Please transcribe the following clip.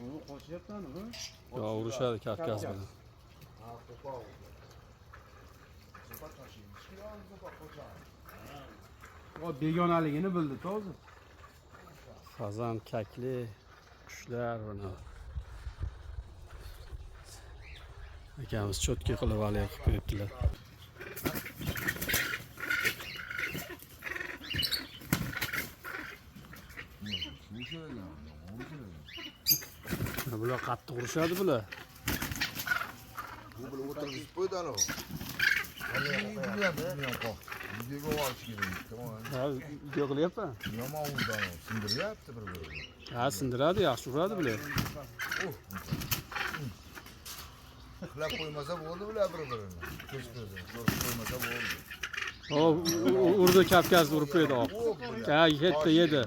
Uni qochyapti anu. Yo, urushadi Kavkaz bilan. Ha, qo'pol. Zopa tashlaymiz. Zopa qochadi. O begonaligini bildi to'g'ri. Fazan, kakli qushlar mana. Akamiz cho'tki qilib haligi qilib qo'yibdilar. Bular qattiq urishadi bular. Bu bilan o'tirgizib qo'ydi anavi. Videoga olish kerak. Tamom. Ha, video qilyapman. Yomon urdi anavi. Sindiryapti bir-birini. Ha, sindiradi, yaxshi uradi bular. Uxlab qo'ymasa bo'ldi bular bir-birini. Ko'z ko'zini ko'rib qo'ymasa bo'ldi. O, urdi, Kavkazni urib qo'ydi. Oh, Ha, yetdi, yedi.